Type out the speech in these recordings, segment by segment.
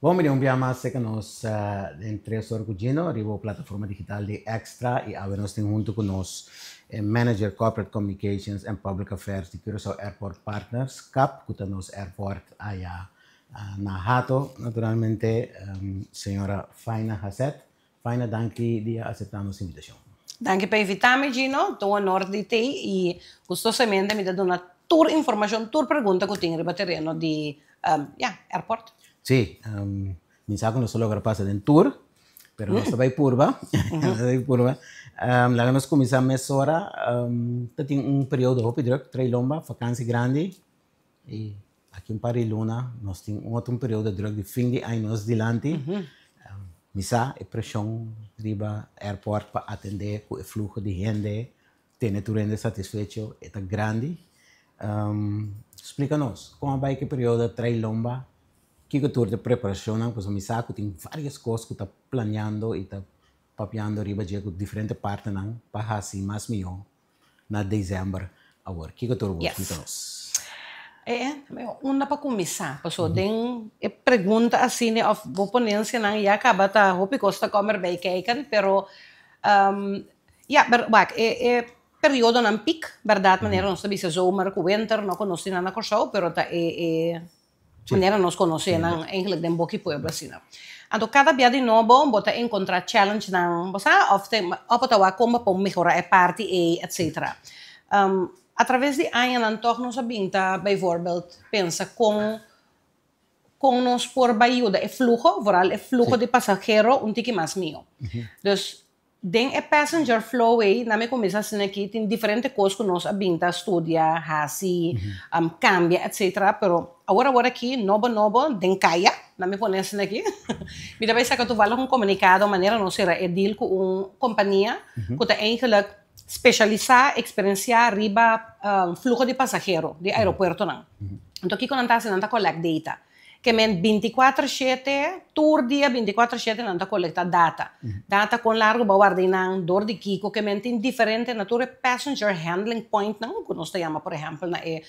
Bon bini un bia mas serka nos den Tres Or ku Gino riba bo plataforma digital di Extra i awe nos tin huntu ku nos e Manager Corporate Communications and Public Affairs di Curaçao Airport Partners, cap, ku ta nos airport aya na Hato naturalmente, señora Faina Haseth. Faina, danki di a aseptá nos invitashon. Danki pa invitá mi, Gino. Ta un honor di t'ei i gustosamente mi ta duna tur informashon, tur pregunta ku tin riba tereno di, ya, airport. Sí, mi sa ku nos ta logra pasa den tur, pero nos ta bai purba, nos ta bai purba. Laga nos kuminsá mesora. Ta tin un periodo hopi drùk, Trei Lomba, fakansi grandi i Aki un par di luna nos tin un otro periodo druk di fin di aña nos dilanti. Mi sa e preshon riba airport pa atende ku e fluho di hende, tene tur hende satisfecho e ta grandi. Splika nos kon a bai ku e periodo tra'i lomba, kiko tur ta e preparashonnan pasobra mi sa ku tin varios kos ku ta planeando i ta papiando riba dje ku diferente partnernan pa hasi mas mihó na december awor. Kiko tur bo splika nos? Unda pa kuminsá? Pasobra den e pregunta asina òf bo ponencianan ya kaba ta hopi kos ta kòm erbij kijken, pero ya, wak e e periodonan piek, bèrdat, manera nos ta bisa zomer ku winter no konosí nan na Kòrsou, pero ta e e Manera nos conoce nan eigenlijk den boki pueblo asina. Anto cada bia di nobo bo ta encontra challenge nan, bo sa, of te of bo ta wak con bo por mehora e parti ey etcetera. A traves di añanan toch nos a bin ta bijvoorbeeld pensa con con nos por bay yuda e fluho, vooral e fluho di pasahero un tiki mas mio. Dus Den e passenger flow ei, na mi kuminsá asina aki, tin diferente kos ku nos a bin ta studia, hasi, kambia, etcetera, pero awor awor aki, nobo nobo, den kaya, na mi pone asina aki, mi ta bai saka toevallig un komunikado manera nos sera e deal ku un kompania ku ta eigenlijk spesialisá, eksperensiá riba fluho di pasahero di aeropuertonan. Anto kiko nan ta hasi? Nan ta collect data. Ke men bintikuater shete, tur dia bintikuater shete nan ta kolekta data. Data kon largu bo a warda einan, dor di kiko, ke men tin diferente na tur e passenger handling pointnan ku nos ta yama por ehèmpel na e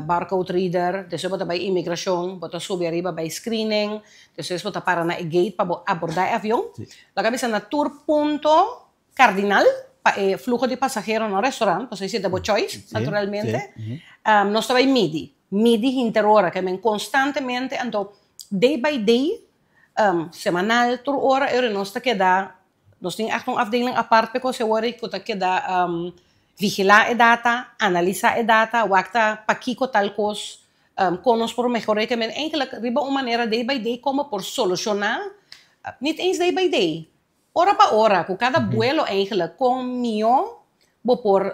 barcode reader, despues bo ta bai imigrashon, bo ta subi ariba bai screening, despues bo ta para na e gate pa bo aborda e avion. Lo ke a bisa na tur punto kardinal pa e fluho di pasahero na restaurant, pasobra esei ta bo choice, naturalmente, nos ta bai midi, midi hinter ora, ke men konstantemente, anto day by day, semanal, tur ora e ora nos ta keda, nos tin ègt un afdeling apart pa e kos awor ku ta keda vigilá e data, analisá e data, wak ta pakiko tal kos, kon nos por mehor'é, ke men eigenlijk riba un manera day by day komo por solushoná, nit eens day by day, Ora pa ora, ku kada buelo eigenlijk kon mihó bo por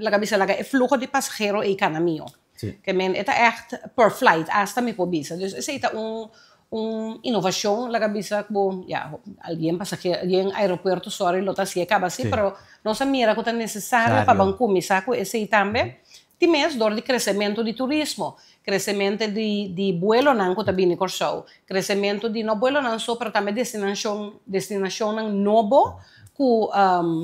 laga bisa laga e fluho di pasahero ei kana mihó. Ke men e ta ègt per flight asta mi por bisa. Dus esei ta un un inovashon laga bisa ku ya algien pasahero algien aeropuerto sòri lo ta hasié kaba si pero nos a mira ku ta nesesario pa ban kuminsá ku esei tambe. Tin mes dor di kresementu di turismo, kresementu di di buelonan ku ta bini Kòrsou, kresementu di no buelonan so pero tambe destinashon destinashonnan nobo ku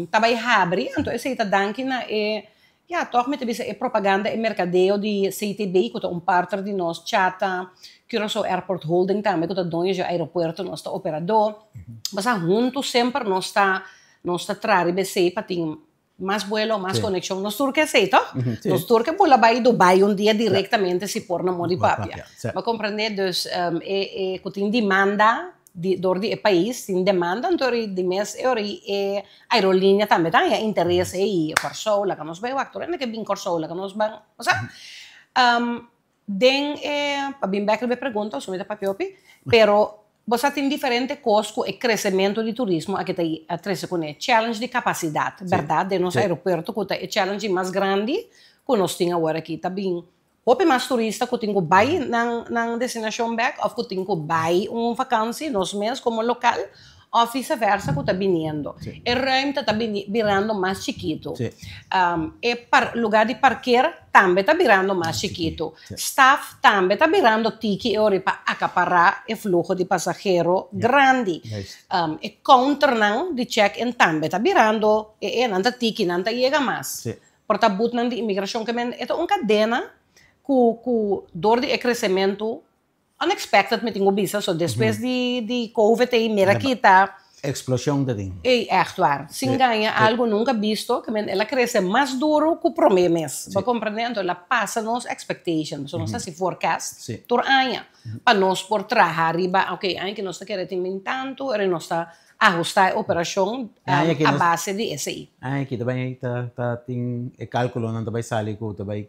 ta bai habri, anto esei ta danki na e ya tòg mi ta bisa e propaganda e merkadeo di CTB ku ta un partner di nos, Chata, Curaçao Airport Holding tambe ku ta doño dje aeropuerto nos ta operadó, basa huntu semper nos ta nos ta traha riba esei pa tin Mas buelo, mas konekshon. Nos tur ke esei, tòg? Nos tur ke bula bai Dubai un dia direktamente si por na modi papia. Bo a komprendé? Dus e e ku tin demanda di dor di e pais, tin demanda anto ori di mes e ori e aerolínea tambe ta haña interes ei Kòrsou, laga nos bai wak tur hende ke bin Kòrsou, laga nos ban, osea. Den e, pa bin bek riba e pregunta, pasobra mi ta papia hopi, pero bo sa tin diferente kos ku e kresementu di turismo aki ta a trese kuné. Challenge di kapasidat, bèrdat, den nos aeropuerto ku ta e challenge di mas grandi ku nos tin awor aki. Ta bin hopi mas turista ku tin ku bai nan nan destinashon bèk òf ku tin ku bai un vakansi, nos mes komo lokal, òf vise versa ku ta biniendo. E ruimte ta bini birando mas chikitu. E par lugar di parker tambe ta birando mas chikitu. Staf tambe ta birando tiki e ora pa akapará e fluho di pasahero grandi. E counternan di check-in tambe ta birando e e nan ta tiki, nan ta yega mas. Por ta butnan di imigrashon ke men e ta un kadena ku ku dor di e kresementu. Unexpected mi tin ku bisa, so despues di di covid ei mira kita. Explosion ta tin. Ei echt waar, sin gaña algo nunca bisto, ke men el a crece mas duro ku prome mes, bo a comprende? Anto el a pasa nos expectation, pasobra nos ta hasi forecast tur aña pa nos por traha riba, ok, aña ke nos ta kere tin bin tantu, ora nos ta ahusta e operacion a base di esei. Aña aki ta bai ta tin e calculonan ta bai sali ku ta bai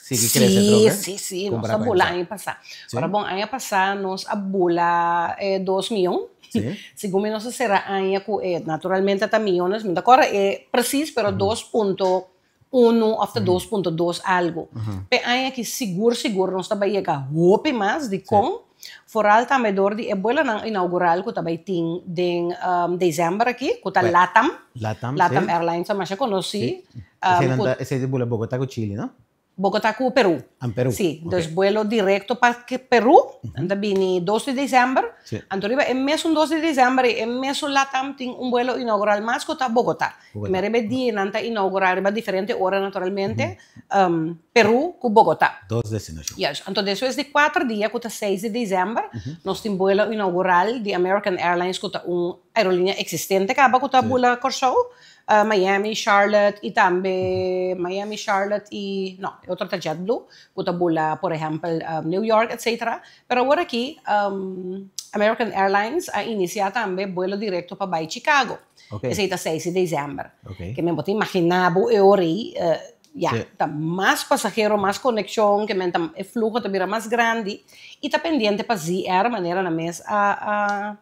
sigui crece trobe? Sí, sí, sí, nos a bula aña pasá. Ora bon, aña pasá nos a bula e dos mion. Sí. Segun mi nos a sera aña ku e, naturalmente ta miones, mi no ta kòrda e presis, pero dos punto unu òf ta dos punto dos algu. P'e aña aki sigur sigur nos ta bai yega hopi mas, dikon? Foral tambe dor di e buelonan inaugural ku ta bai tin den desèmber aki, ku ta LATAM. LATAM, sí. LATAM Airlines ta masha konosí. Sí. Esei nan ta, esei ta bula Bogotá ku Chili, no? Bogotá ku Perú. Ah, Perú. Sí, Ok. dus buelo direkto pa Perú, nan ta bini dos di desèmber. Sí. Anto riba e mesun dos di desèmber ei, e mesun LATAM tin un buelo inaugural mas ku ta Bogotá. Bogotá. Mi riba e dia nan ta inaugurá riba diferente ora naturalmente, Perú ku Bogotá. Dos destinashon. Juist. Anto despues di kuater dia ku ta seis di desèmber, nos tin buelo inaugural di American Airlines ku ta un aerolínea eksistente kaba ku ta bula Kòrsou, Miami, Charlotte i tambe Miami, Charlotte i no, e otro ta JetBlue ku ta bula por ehèmpel New York etcetera. Pero awor aki American Airlines a inisiá tambe buelo direkto pa bai Chicago. Esei ta seis di desèmber. Ke men bo ta imaginá bo e ora ei ya ta mas pasahero, mas konekshon, ke men ta e fluho ta bira mas grandi i ta pendiente pa ZR manera nan mes a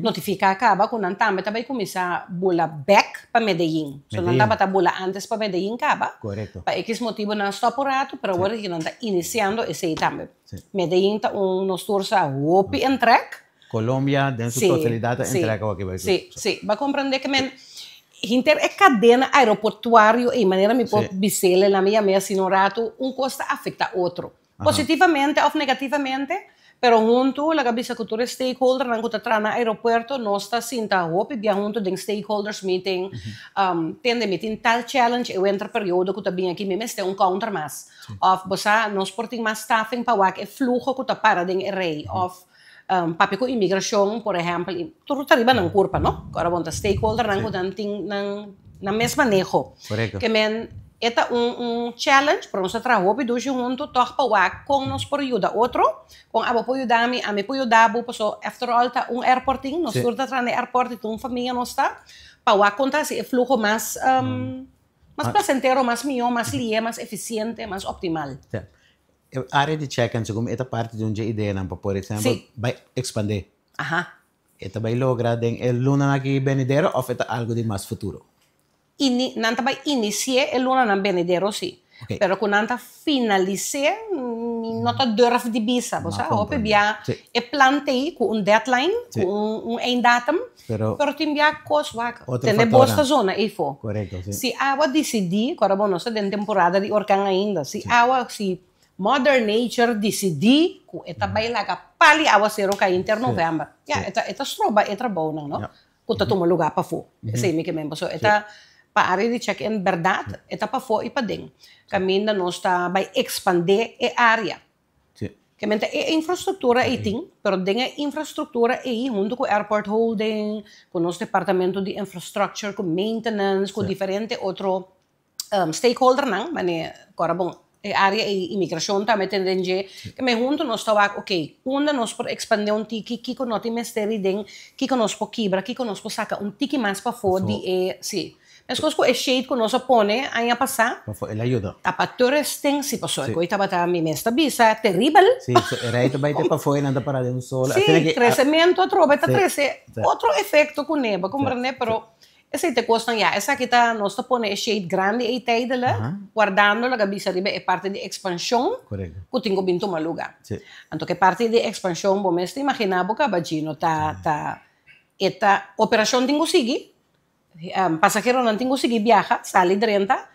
notifiká kaba ku nan tambe ta bai kuminsá bula bèk pa Medellin. So nan tabata bula ántes pa Medellin kaba. Pa ekis motibu nan a stòp un ratu, pero awor nan ta inisiando esei tambe. Medellin ta un nos tur sa hopi en trèk. Colombia den su totalidad ta entrega awor ki bai Sí, sí. Bo a comprende ke men henter e cadena aeroportuario ei, manera mi por bisele na mi yam'é asina un ratu, un cos ta afecta otro. Positivamente of negativamente, pero huntu laga bisa cu tur e stakeholdernan cu ta traha na aeropuerto nos ta sinta hopi bia huntu den stakeholders meeting, tende mi tin tal challenge e winter periodo cu ta bin aki mi mester un counter mas, of bo sa nos por tin mas staffing pa wak e fluho cu ta para den e rei, of Papia ku imigrashon, por ehèmpel, tur ta riba nan kurpa, no? Ku ora bo ta stakeholdernan ku nan tin nan nan mes maneho. Korekto. Ke men e ta un un challenge, pero nos ta traha hopi dushi huntu tòg pa wak kon nos por yuda otro, kon abo por yuda mi, ami por yuda bo, paso after all ta un airport tin, nos tur ta traha na e airport i ta un famia nos ta, pa wak kon ta hasi e fluho mas mas plasentero, mas mihó, mas lihe, mas efisiente, mas optimal. E área di check-in segun mi e ta parti di un dje ideanan pa por ehempel bai expandé. E ta bai logra den e lunanan aki benidero of e ta algo di mas futuro? Ini, nan ta bai inisié e lunanan benidero si. Pero ku nan ta finalisé mi no ta durf di bisa. Bo sa hopi bia e plan t'ei ku un deadline, ku un einddatum, pero tin bia kos wak tende bos ta zona eifo. Si awa disidí, ku ora bo no sta den temporada di orkan ainda, si awa, si Mother Nature disidí ku e ta bai laga pali awasero kai inter novèmber, ya, e ta e ta stroba e trabounan, no, ku ta tuma lugá pafó. Esei mi ke men, pasobra e ta pa área di check-in bèrdat e ta pafó i paden, kaminda nos ta bai ekspandé e área. Ke men ta e infrastruktura ei tin, pero den e infrastruktura ei huntu ku Airport Holding, ku nos departamento di infrastructure, ku maintenance, ku diferente otro stakeholdernan, mane ku ora bon e área ei imigrashon tambe ta den dje, ke men huntu nos ta wak ok, unda nos por ekspandé un tiki, kiko no tin mester ei den, kiko nos por kibra, kiko nos por saka un tiki mas pafó di e, si. Meskos ku e shade ku nos a pone aña pasá. Pafó el a yuda. Ta pa tur esten si pasó. E koe tabata mi mes ta bisa teribel. Si, so e rei ta bai te pafó i nan ta para den un sol. Si, kresementu atrobe ta trese otro efekto kuné, bo komprendé? Pero esei ta e kosnan ya. Esaki ta nos ta pone e shade grandi ei tijdelijk, wardando laga bisa riba e parti di ekspanshon ku tin ku bin tuma lugá. Anto ku e parti di ekspanshon bo mes ta imaginá bo kaba djino ta ta e ta operashon tin ku sigui. Pasaheronan tin ku sigui biaha, sali drenta,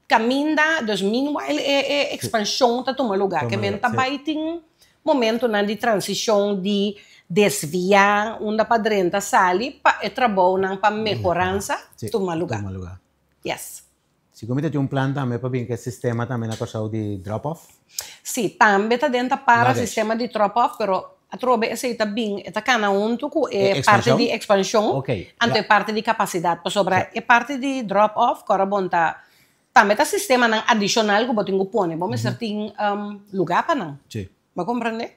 kaminda, dus meanwhile e e ekspanshon ta tuma lugá. Ke men ta bai tin momentunan di transishon di desviá unda pa drenta sali pa e trabounan pa mehoransa tuma lugá. Yes. Sigur mi ta tin un plan tambe pa bin ku e sistema tambe na Kòrsou di drop off. Sí, tambe ta den ta para Luggage. sistema di drop off, pero atrobe esei ta bin, e ta kana huntu ku E e parti ekspanshon? di ekspanshon, Ok, anto ya. e parti di kapasidat, pasobra Sí. e parti di drop off kòrda bon ta tambe ta sistemanan adishonal ku bo tin ku pone, bo mester tin lugá pa nan. Sí. Bo a comprende?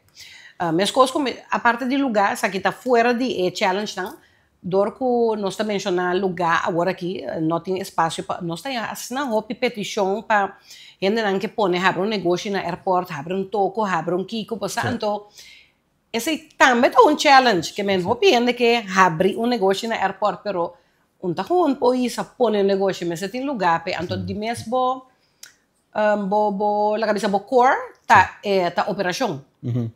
Mescos cu aparte di lugar, esaki ta fuera di e challengenan, door cu nos ta menciona lugar awor aki, no tin espacio pa, nos ta haña asina hopi peticion pa hendenan ke pone habri un negoshi na airport, habri un toko, habri un kiko, bo sa, anto esey tambe ta un challenge, ke men hopi hende ke habri un negoshi na airport, pero un ta gewoon por hisa pone un negoshi, mester tin lugar p'e, anto di mes bo Bo bo laga bisa bo core ta e ta operashon.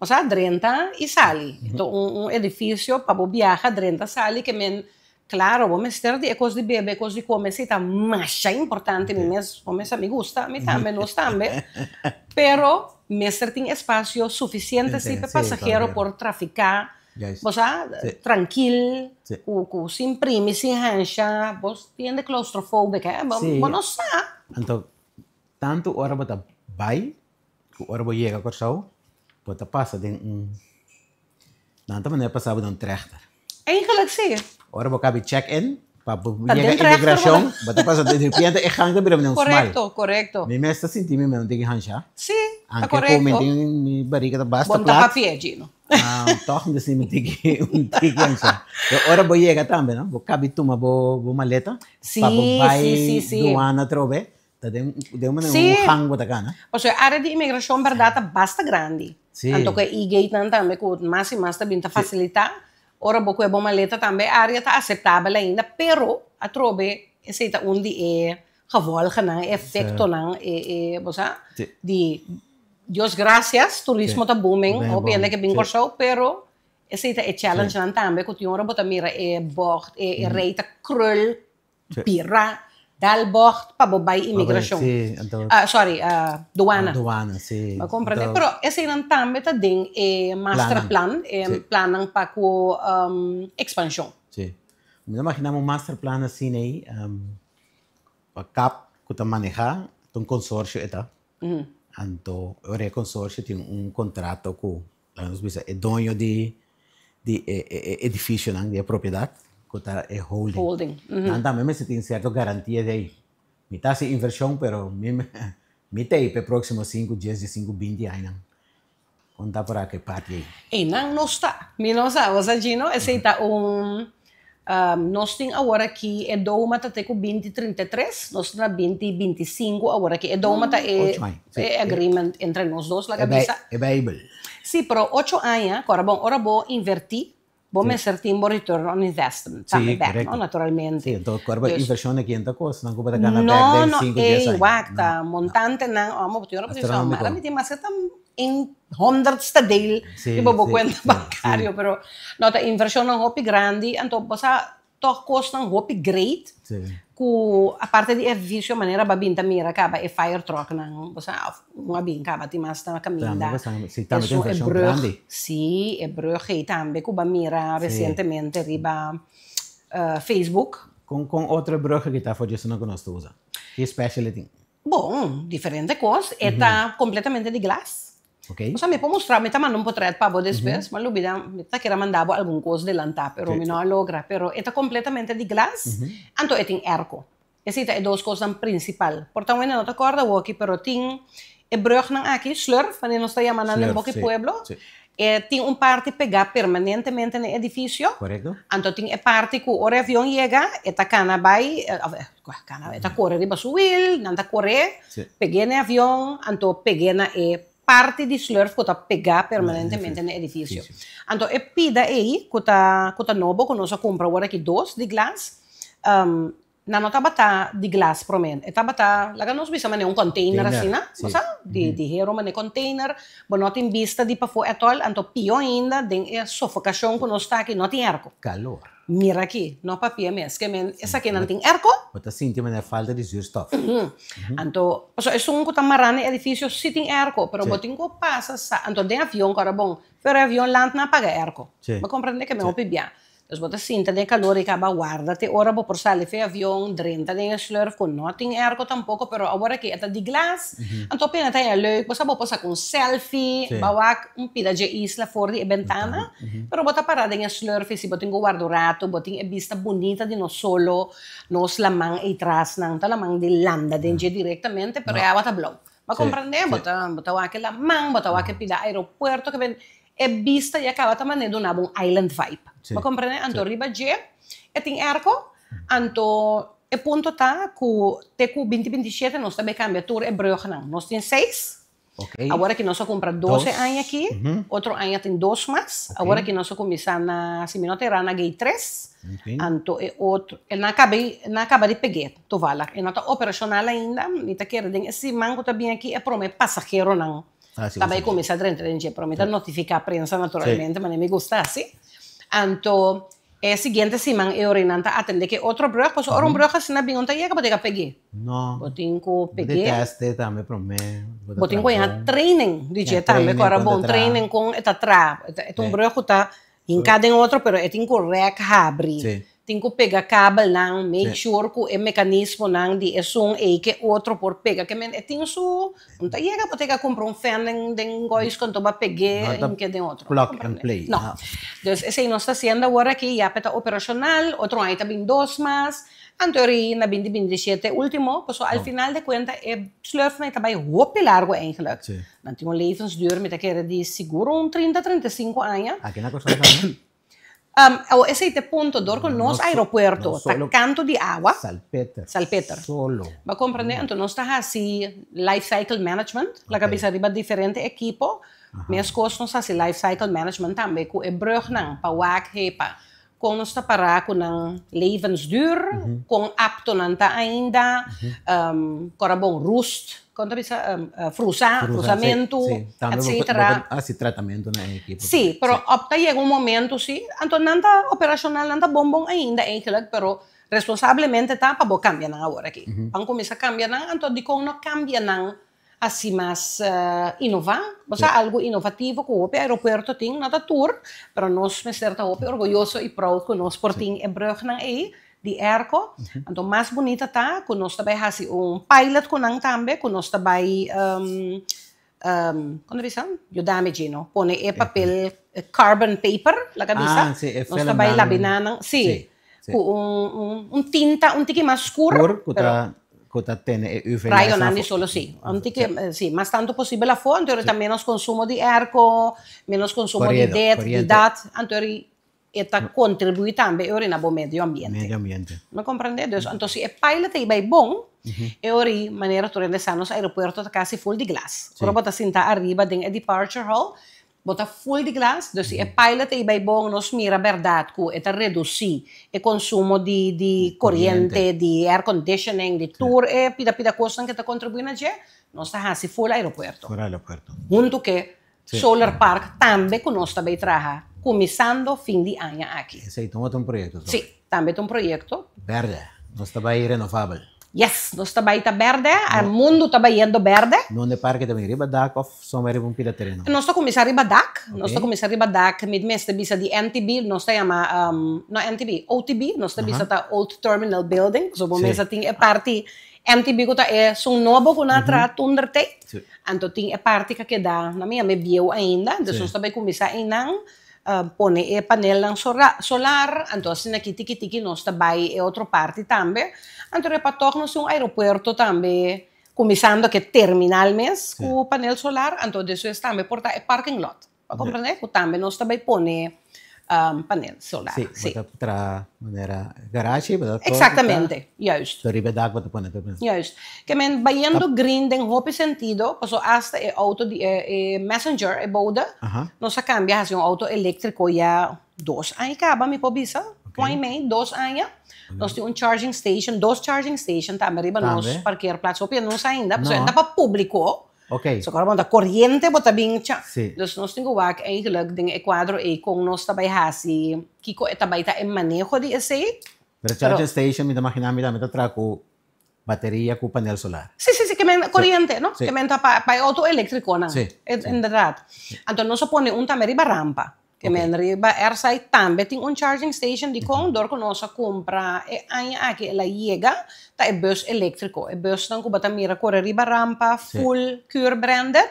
Osea drenta i sali. Enton un un edifisio pa bo biaha drenta sali ke men klaro bo mester di e kos di bebe e kos di kome si ta masha importante mi mes bo mes a mi gusta mi tambe nos tambe pero mester tin espasio sufisiente si pa e pasahero por trafiká bo sa trankil ku ku sin primi sin hansha bo tin claustrofobia bo no sa. Anto Tantu ora bo ta bai ku ora bo yega Kòrsou, bo ta pasa den un, nan ta manera pasa bo den un trèchter. Eigenlijk si. Ora bo kabi check in, pa bo Ta yega den trèchter bo ta. imigrashon, bo ta pasa di repente e gang ta bira manera un smal. Korekto, korekto. Mi mes ta sinti mi mester un tiki hansha. Si, ta Anke ku mi korekto. tin mi barika ta basta Bo no ta plat. papia, Gino. Tòg mi ta sinti mi tiki un tiki hansha. Pero ora bo yega tambe, no, bo kabi tuma bo bo maleta Si, pa bo si, bai si, si. duana atrobe. Ta den den un manera Sí. un gang bo ta gana. Pasobra e área di imigrashon bèrdat ta basta grandi. Sí. Anto ku e e-gatenan tambe ku mas i mas ta bin ta fasilitá. Ora bo ku e bo maleta tambe e área ta aseptabel ainda, pero atrobe esei ta un di e gevolgennan, e efektonan, e e bo sa, Sí. di Dios grasias turismo Sí. ta booming, Ben hopi bon. hende ke bin Sí. Kòrsou, pero esei ta e challengenan tambe ku tin ora bo ta mira e bògt, e e rei ta krul Bira dal bocht pa bo bai imigrashon. Ah, sorry, duana. Duana, si. Bo comprende? Pero eseinan tambe ta den e masterplan, e plannan pa ku ekspanshon. Si. Mi ta imagina un masterplan asina ei, pa kap ku ta maneha, ta un konsorsio e ta. Anto ora e konsorsio tin un kontrato ku Laga nos bisa e doño di di e e edificionan, di e propiedad cu ta e holding. Holding. Nan tambe mester tin cierto garantia di ey. Mi ta haci inversion pero mi mi ta ey pa e proximo cinco, dies, diescinco, binti añanan. Con ta por aki e parti ey? Eynan nos ta. Mi no sa, bo sa Gino, esey ta un Nos tin awor aki e doma ta te ku binti 33, nos ta na binti 25 awor aki. E doma ta e e agreement entre nos dos laga bisa. E Bijbel. Sí, pero ocho aña, kòrda bon, ora bo invertí, bo mester tin bo return on investment tambe bèk, no, naturalmente. Sí, enton kòrda bo invershon aki no ta kosnan ku bo ta gana bèk den sinku, dies aña. No, no, ey, wak, ta montantenan, amo bo tin ora bo bisa, mara mi tin maske ta in honderdste deel riba bo cuenta bancario, pero no ta inversionnan hopi grandi, anto bo sa toch cosnan hopi great cu aparte di edificio manera bo a bin ta mira caba e fire trucknan, bo sa of un a bin caba tin mas na caminda, esun e brug, si e brug ey tambe cu bo a mira recientemente riba Facebook. Con otro brug aki ta for dje esnan cu nos ta usa? Ki special e tin? Bon, diferente kos. E ta kompletamente di glas. Ok. Osea, mi por mustra, mi ta manda un potret pa bo despues, mi a lubida, mi ta kere manda bo algun kos delantá, pero mi no a logra. Pero e ta kompletamente di glas, anto e tin airco. Esei ta e dos kosnan prinsipal. Por ta wende no ta kòrda awoki, pero tin e brùgnan aki, slurf, manera nos ta yama nan den boki pueblo. E tin un parti pegá permanentemente na e edifisio. Korekto. Anto tin e parti ku ora e avion yega, e ta kana bai, òf kana, e ta kore riba su wil, nan ta kore, peg'é na e avion, anto peg'é na e parti di slurf ku ta pegá permanentemente na e edifisio. Anto e pida ei ku ta ku ta nobo, ku nos a kumpra awor aki dos di glas, Nan no tabata di glas promé. E tabata, laga nos bisa manera un container asina, bo sa? Di di hero manera container, bo no tin bista di pafó ètòl, anto pió ainda den e sofokashon ku nos ta aki no tin airco. Kalor. Mira aki, no papia mes, ke men esakinan tin airco. Bo ta sinti manera falta di zuurstof. Anto, pasobra esun ku ta mará na e edifisio sí tin airco, pero bo tin ku pasa sa, anto den avion ku ora bon, pero e avion land nan a paga airco. Bo komprende ke men hopi bia. Dus bo ta sinta den e kalor i kaba warda te ora bo por sali for e avion, drenta den e slurf ku no tin airco tampoko, pero awor aki e ta di glas, anto pena ta haña leuk, bo sa bo por saka un selfie, bo wak un pida dje isla for di e bentana, pero bo ta para den e slurf i si bo tin ku warda un ratu, bo tin e bista bunita di nos solo, nos laman ei tras nan ta laman di landa den dje direktamente, pero e awa ta blou. Bo a komprende? Bo ta bo ta wak e laman, bo ta wak e pida aeropuerto, ke ben e bista ya kaba ta manera duna bo un island vibe. Bo a komprende? Anto riba dje e tin airco, anto e punto ta ku te ku binti 27 nos ta bay kambia tur e brugnan. Nos tin seis. Awor aki nos a kumpra 12 aña aki, otro aña tin dos mas. Awor aki nos a kuminsá na, si mi no ta erá, na gate tres. Anto e otro, e nan a kaba, nan a kaba di peg'é toevallig. E no ta operashonal ainda, mi ta kere den e siman ku ta bin aki e promé pasaheronan ta bai kuminsá drenta den dje, pero mi ta notifiká prensa naturalmente, manera mi gusta hasi. Anto E siguiente siman e orinan ta atende ke otro brug, pasobra ora un brug asina bin un ta yega bo tin ka peg'é. No. Bo tin ku Bo tin peg'é. teste tambe promé. Bo ta Bo tin ku traha haña bon. training di dje Ja, tambe, ku training ora kon bon ta traha. training kon e ta traha. E ta e ta un Sí. brug ku ta hinká den otro pero e tin ku rèk habri. Sí. Tin ku pega kabelnan, make Sí. sure ku e mekanismonan di esun ei ke otro por pega. Ke men e tin su, un ta yega bo tin ka kumpra un fèn den den gois ku anto bo a peg'é No ta hink'é den otro. plug and play. No. No. Dus esei nos ta hasiendo awor aki, ya pe ta operashonal, otro aña ta bin dos mas, anto ori na binti 27 ultimo, pasobra al final de kuenta e slurfnan ei ta bai hopi largu eigenlijk. Sí. Nan tin un levensduur mi ta kere di sigur un 30, 35 aña. Aki na Kòrsou tambe? Awor esei ta e punto, dor ku nos aeropuerto ta kantu di awa. Salpeter. Salpeter. Solo. Bo a komprendé? Anto nos ta hasi life cycle management, laga bisa riba diferente ekipo, meskos nos hasi life cycle management tambe ku e brugnan pa wak hepa kon nos ta pará ku nan levensduur, kon apto nan ta ainda, kor a bon rust. Kon ta bisa frusa, frusamentu, etcetera. Tambe bo por hasi tratamentu na e ekipo. Sí, pero op ta yega un momento sí, anto nan ta operashonal, nan ta bon bon ainda eigenlijk, pero responsablemente ta pa bo kambia nan awor aki. Ban kuminsá kambia nan, anto dikon no kambia nan hasi mas inová? Bo sa algu inovativo ku hopi aeropuerto tin, no ta tur, pero nos mester ta hopi orguyoso i proud ku nos por tin e brugnan ei. Di airco. Anto mas bunita ta cu nos ta bay haci un pilot cu nan tambe, cu nos ta bay, con ta bisa? Yuda mi Gino, pone e papel carbon paper, laga bisa. Ah, si, e Nos ta film bay nan. labina nan, si, Si, si. cu un, un tinta un tiki mas scur, Scur cu pero ta, cu ta tene e UV lights rayonan di afo. solo, si. Un tiki, si, mas tanto posibel afo, anto ta menos consumo di airco, menos consumo di Corrido, dit, di coriente. dat, anto E ta kontribuí tambe e ora na bo medio ambiente. Medio ambiente. Bo komprendé? Dus anto si e pilot ei bai bon, e ora ei manera tur hende sa nos aeropuerto ta kasi ful di glas. Ora bo ta sinta ariba den e departure hall, bo ta ful di glas, dus si e pilot ei bai bon nos mira bèrdat ku e ta redusí e konsumo di di koriente, di air conditioning, di tur e pida pida kosnan ku ta kontribuí na dje, nos ta hasi ful aeropuerto. Ful aeropuerto. Huntu ke Solar Park tambe ku nos ta bay traha kuminsando fin di aña aki. Esei ta un otro proyekto toch? Sí, tambe ta un proyekto. Bèrdè. Nos ta bay renovabel. Yes, nos ta bay ta bèrdè, e mundu ta bayendo bèrdè. Donde parke ta bin? Riba dak òf sommer riba un pida tereno? Nos ta kuminsá riba dak. Nos ta kuminsá riba dak. Mi mester bisa di NTB, nos ta yama, no NTB, OTB, nos ta bisa ta Old Terminal Building, pasobra bo mester tin e parti MTB ku ta esun nobo ku nan a traha toender tijd. Anto tin e parti ku a keda na mi a mi bieu ainda. Entonces nos ta bai kuminsá einan pone e panelnan solar. Anto asina aki tiki tiki nos ta bai e otro parti tambe. Anto riba tòg nos tin un aeropuerto tambe kuminsando ku e terminal mes ku panel solar. Anto despues tambe por ta e parking lot. Bo a comprende? Cu tambe nos ta bay pone panel solar. Sí, bo ta traha manera garashi, bo ta torta. Exactamente, juist. So riba e dak bo ta pone tur. Juist. Ke men bayendo green den hopi sentido, paso hasta e auto di e messenger, e bode, nos a cambia haci un auto electrico ya dos aña caba mi por bisa, un aña y mei, dos aña. Nos tin un charging station, dos charging station tambe riba nos parkeerplaats. Hopi a nos ainda, pasobra e ta pa publico. Ok. So ora bo ta koriente bo ta bin cha. Sí. Dus nos tin ku wak eigenlijk den e kuadro ei kon nos ta bai hasi, kiko e ta bai ta e maneho di esei. Pero charging station mi ta magina mi tambe ta traha ku bateria ku panel solar. Sí, sí, sí, ke men koriente, no? Sí. Ke men ta pa e outo elektrikonan. Sí. Inderdaad. Anto nos a pone un tambe riba rampa. Ke men riba airside tambe tin un charging station dikon dor ku nos a kumpra e aña aki el a yega ta e bus eléktriko. E busnan ku bo ta mira kore riba rampa full cur branded.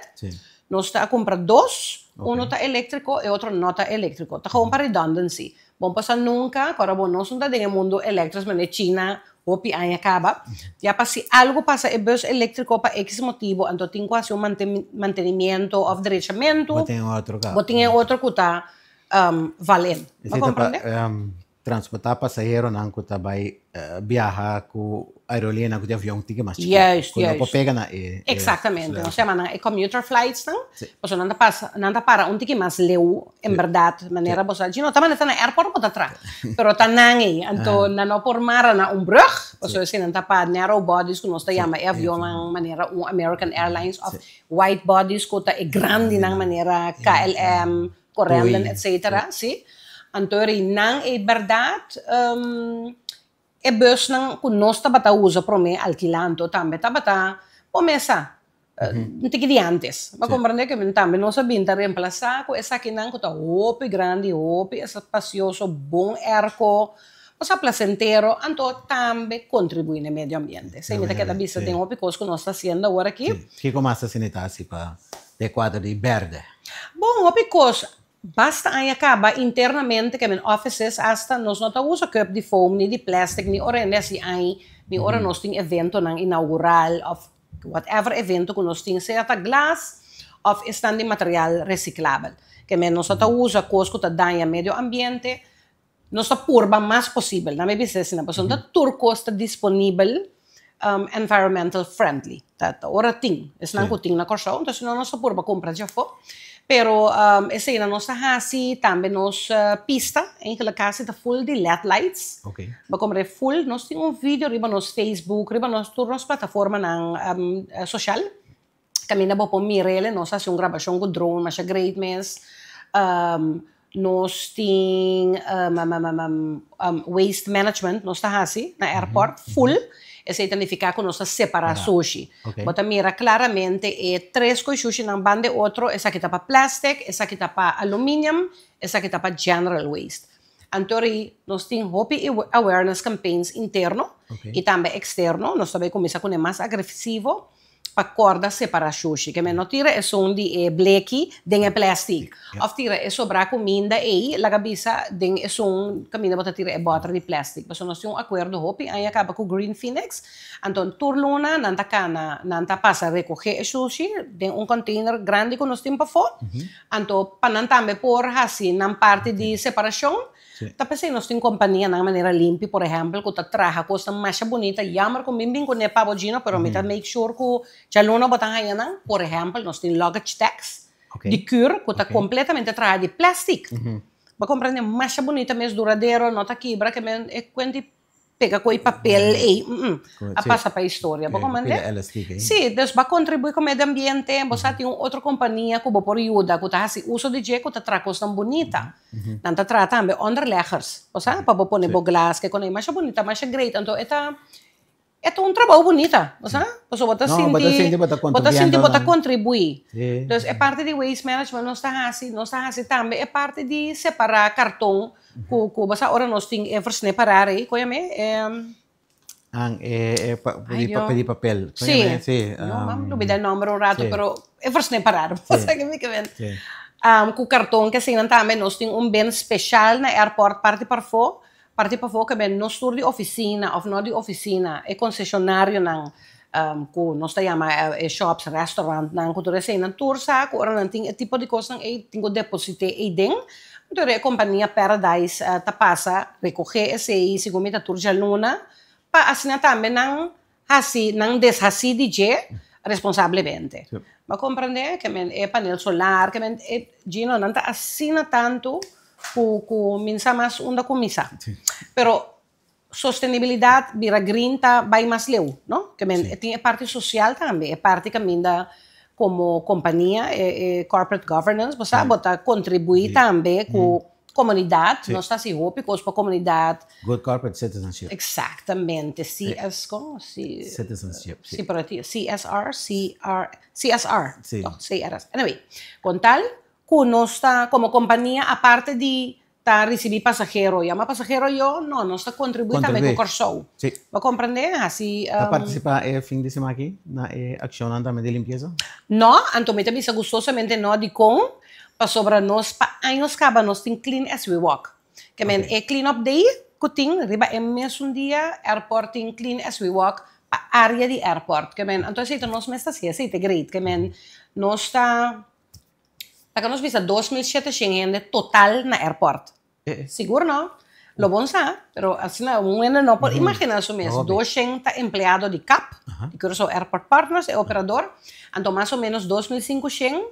Nos ta a kumpra dos, uno ta eléktriko e otro no ta eléktriko. Ta gewoon pa redundancy. Bon pasa nunka ku ora bo nos no ta den e mundu eléktriko manera China hopi aña kaba. Ya pa si algu pasa e bus eléktriko pa ekis motibu anto tin ku hasi un mantenimiento òf drechamentu. Bo tin e otro ka. Bo tin e otro ku ta valen. Bo Esei ta pa komprende? transportá pasaheronan ku ta bai biaha ku aerolínea ku tin avion tiki mas chikito. Juist, Ku no por juist. pega na e Exactamente. Nos sluizen. yama nan e commuter flights nan. Sí. Pasobra nan ta pasa, nan ta para un tiki mas leu, en Sí. berdad. Sí. Manera bo sa, djino ta manera ta na airport bo ta tra. Pero ta nan ei. Anto nan no por mara na un brug, Sí. pasobra si nan ta pa narrow bodies ku nos ta Sí. yama e E avionnan avionnan. manera un American Airlines of Sí. wide bodies ku ta e grandinan Grandinan. manera KLM, Corendon, Pui. etcetera, sí. Anto eri nan ei berdad e busnan ku nos tabata usa promé alkilá anto tambe tabata bo mesa un tiki di antes. Bo a komprendé ke tambe nos a bin ta remplasá ku esakinan ku ta hopi grandi, hopi espacioso, bon airco, bo sa placentero, anto tambe kontribuí na e medio ambiente. Esei mi ta keda bisa den hopi kos ku nos ta hasiendo awor aki. Kiko mas ta sinita hasi pa e kuadro di berde? Bon, hopi kos. Basta aña kaba internamente ke men offices hasta nos no ta usa cup di foam ni di plastic ni ora hende hasi aña ni ora nos tin eventonan inaugural of whatever evento ku nos tin sea ta glas of esnan di material reciclabel. Ke men nos no ta usa kos ku ta daña medio ambiente. Nos ta purba mas posibel, nan mi bisa asina, pasobra no ta tur kos ta disponibel environmental friendly. Ta ta ora tin, esnan ku tin na Kòrsou, entonces si no nos ta purba kumpra dje afó. Pero eseinan nos ta hasi, tambe nos pista, eigenlijk kasi ta full di led lights. Bo komprende full, nos tin un video riba nos Facebook, riba nos tur nos plataformanan social. Caminda bo por mir'el, nos haci un grabacion cu drone masha great mes. Nos tin waste management nos ta haci na airport full. Esey ta nifica cu nos ta separa sushi. Bo ta mira claramente e tres cu e shushinan ban de otro, esaki ta pa plastic, esaki ta pa aluminium, esaki ta pa general waste. Anto ri nos tin hopi awareness campaigns interno y tambe externo. Nos ta bay cuminsa cune mas agresivo. Pa korda separá shushi. Ke men no tira esun di e bleki den e plèstik. Òf tira e sobrá kuminda ei, laga bisa den esun kaminda bo ta tira e bòter di plèstik. Pasobra nos tin un akuerdo hopi aña kaba ku Green Phoenix. Anto tur luna nan ta kana, nan ta pasa rekogé e shushi den un kònteiner grandi ku nos tin pafó. Anto pa nan tambe por hasi nan parti di separashon. Ta p'esei nos tin kompanianan manera Limpi por ehèmpel ku ta traha kosnan masha bunita, jammer ku mi bin kuné pa bo Gino pero mi ta make sure ku djaluna bo ta haña nan, por ehèmpel nos tin luggage tags di kür ku ta kompletamente traha di plastic, bo komprende masha bunita mes duradero no ta kibra ke men e kuenti pega ku e papel ei, a pasa pa historia, bo komprende? Sí, dus bo a kontribuí ku medio ambiente, bo sa tin un otro kompania ku bo por yuda, ku ta hasi uso di dje, ku ta traha kosnan bunita. Nan ta traha tambe onderleggers, bo sa, pa bo pone bo glas, ke kon ei, masha bunita, masha great, anto e ta, e ta un trabou bunita, bo sa, pasobra bo ta sinti, bo ta sinti bo ta kontribuí. Dus e parti di waste management nos ta hasi, nos ta hasi tambe e parti di separá karton Ku ku basa ora nos tin e versne parar ei, koe me e. An e e pa di pa di papel. Sí. Sí. No, mam lubida e nomber un rato, pero e versne parar. Bo sa ke mi ke men. Sí. Ku karton ke asina tambe nos tin un bin speshal na airport parti parfó, parti pafó ke men nos tur di ofisina òf no di ofisina, e konseshonarionan ku nos ta yama e shops, restaurantnan ku tur eseinan tur sa ku ora nan tin e tipo di kosnan ei tin ku deposit'é ei den. Anto e kompania Paradise ta pasa rekogé esei segun mi ta tur djaluna pa asina tambe nan hasi nan deshasí di dje responsablemente. Bo a komprendé? Ke men e panel solar, ke men e Gino nan ta asina tantu ku ku mi sa mas unda kuminsá. Pero Sostenibilidad bira green ta bay mas leu, no? Ke men e tin e parti social tambe, e parti kaminda komo kompania, e corporate governance, bo sa, bo ta kontribuí tambe ku komunidat, nos ta hasi hopi kos pa komunidat. Good corporate citizenship. Eksaktamente, CS, kon? C. Citizenship, si. Si, pero e tin CSR, CR, CSR, toch? CRS. Anyway, kon tal. Ku nos ta komo kompania aparte di ta risibí pasahero, yama pasahero yo, no, nos ta kontribuí tambe ku Kòrsou. Bo komprendé? Hasi. Ta partisipá e fin di siman aki na e akshonnan tambe di limpiesa? No, anto mi ta bisa gustosamente no. Dikon? Pasobra nos pa años kaba nos tin Clean As We Walk. Ke men e Clean Up Day ku tin riba e mesun dia airport tin Clean As We Walk pa área di airport. Ke men anto esei ta nos mes ta hasi, esei ta great. Ke men nos ta. Laga nos bisa 2700 hende total na airport. Sigur no. Lo bon sa, pero asina un hende no por imagina su mes. 200 ta empleado di cap, di Curaçao Airport Partners, e operador. Anto mas o menos 2500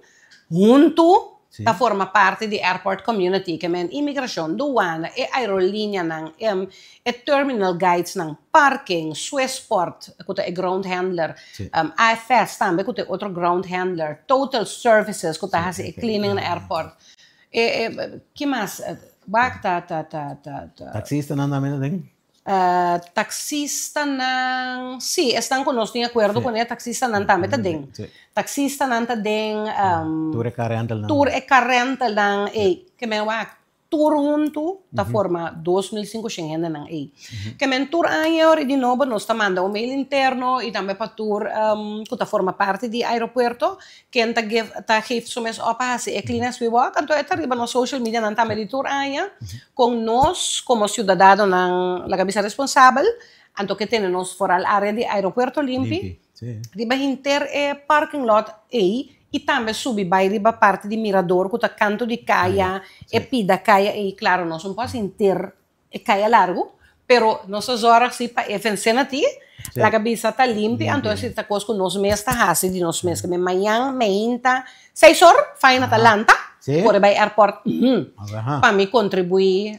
huntu ta forma parti di airport community, ke men imigrashon, duana, e aerolineanan, e terminal guidesnan, parking, Swissport, ku ta e ground handler, AFS tambe ku ta e otro ground handler, Total Services ku ta hasi e cleaning na airport. E, e, ki mas? Wak ta, ta, ta, ta, ta. Taxistanan tambe ta den? Taxistanan, sí, esnan ku nos tin akuerdo kuné, taxistanan tambe ta den. Taxistanan ta den. Tur e car rentalnan. Tur e car rentalnan, ey, ke men wak, Tur huntu ta forma 2500 hendenan ei. Ke men tur aña ora di nobo nos ta manda un mail interno i tambe pa tur ku ta forma parti di aeropuerto ken ta give ta geef su mes op pa hasi e Clean As We Walk. Anto e ta riba nos social medianan tambe di tur aña kon nos komo siudadanonan laga bisa responsabel anto ke tene nos foral area di aeropuerto limpi. Riba henter e parking lot ei i tambe subi bai riba parti di mirador ku ta kantu di kaya, e pida kaya ei. Klaro nos no por hasi henter e kaya largu, pero nos a zòrg si pa e vensena ti laga bisa ta limpi, anto esei ta kos ku nos mes ta hasi di nos mes. Mañan meinta seis or faina ta lanta kore bai airport pa mi kontribuí